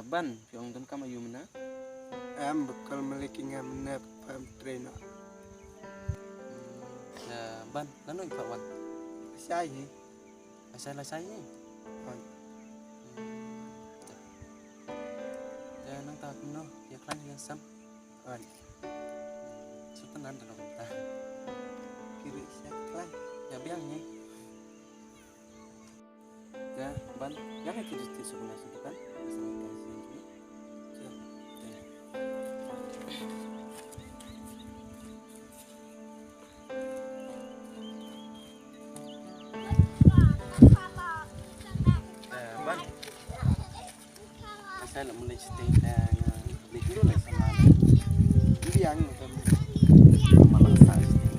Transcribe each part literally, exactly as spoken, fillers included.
Ban, phi ong donkam aïu mynne? Em, ba kol malik ïa nga mynne, pha em trei noh. Ya, Ban, lano i phah wan? Shai hi. Lashai, lashai hi. Wan. Ya, nangta kumno, ïa khlaiñ ïa sem. Wan. Shu tynnan da nangta. Ki ruh sha khlaiñ. Ïa biang hi. Ya, Ban, ïa nga ki juti sukuna sukuna. Eh, Ban. Asal mula sting, eh, beli dulu lah sama. Biang, malah sa sting.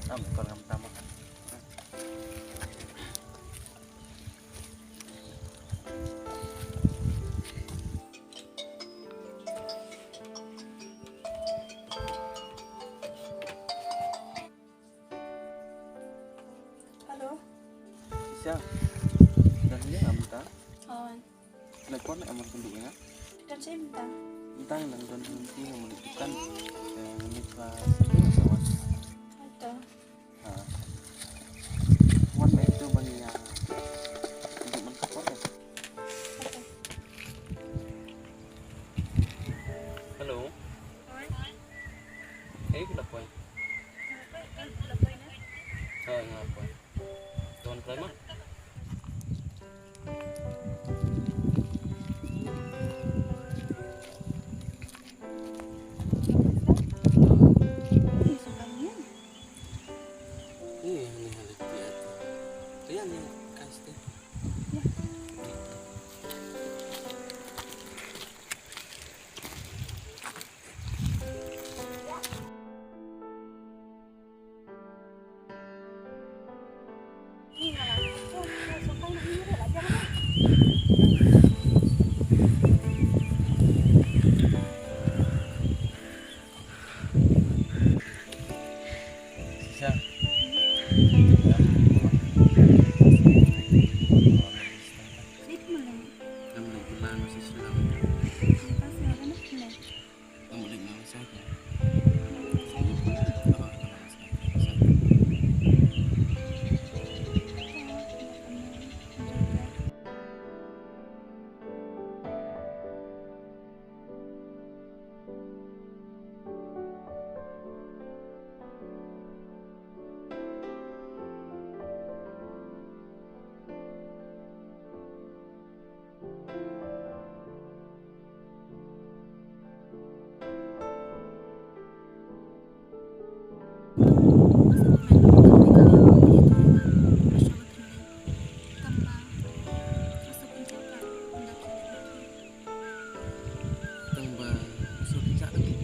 Am, kau ngam tamu. Hello. Shisha. Dah ni am ta? On. Telepon am kynduh ïa nga? Don sa mynta. Mynta nga dang don lynti nga mlien dukan. Eh, nga mlien ba sending sa wan. Ato. Ha. Wan ba ito ban ïa. Untuk man ka por ya. Ato. Hello. Oi. Hey, phi la poi? Oi, nga la poi. Don poi ma? Eh, ni hal dia tu. Dia ni kan sih. Tang ba shu pynjah lagi.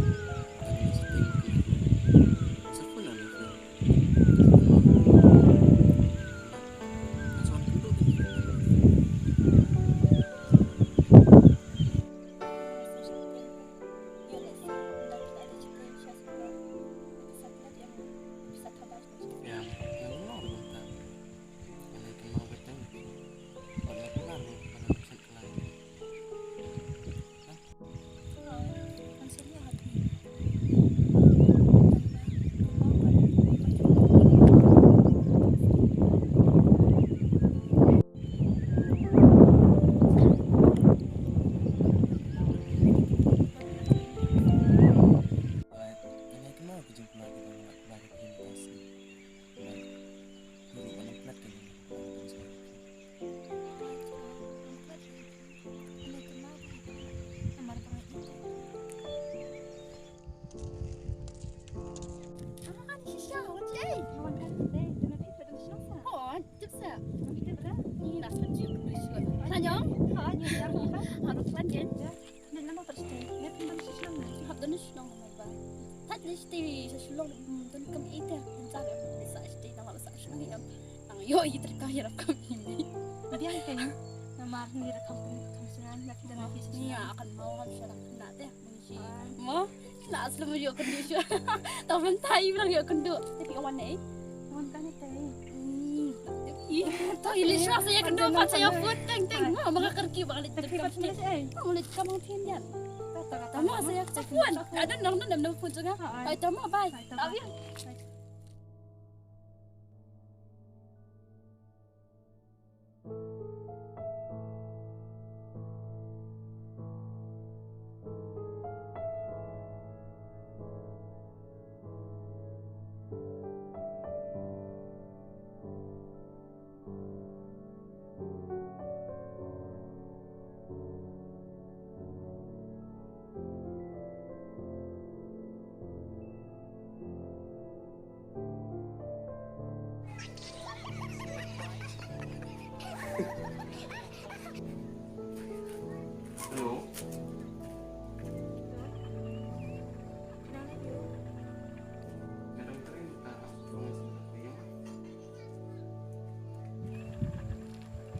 Tang ba shu teng lagi. Shu pynjah lagi. Tang ba shu pynjah lagi. Ïa, akan mau ham sha la khynnah te. Mo, la slem ïoh kynduh shuwa. Tang mynta i bilang ïoh kynduh. Te phi wan ne? Wan kane te. Hmm. To, ili shuwa sa ïa kynduh pat sa ïa phone teng teng. Mo, ma nga kyrkieh ba nga leit donkam shnong. Mo, leit kam hangtien ïa. To mo, sa ïa phone. Ka don nang don nam phone jong nga. Bye, to mo, bye. Love you.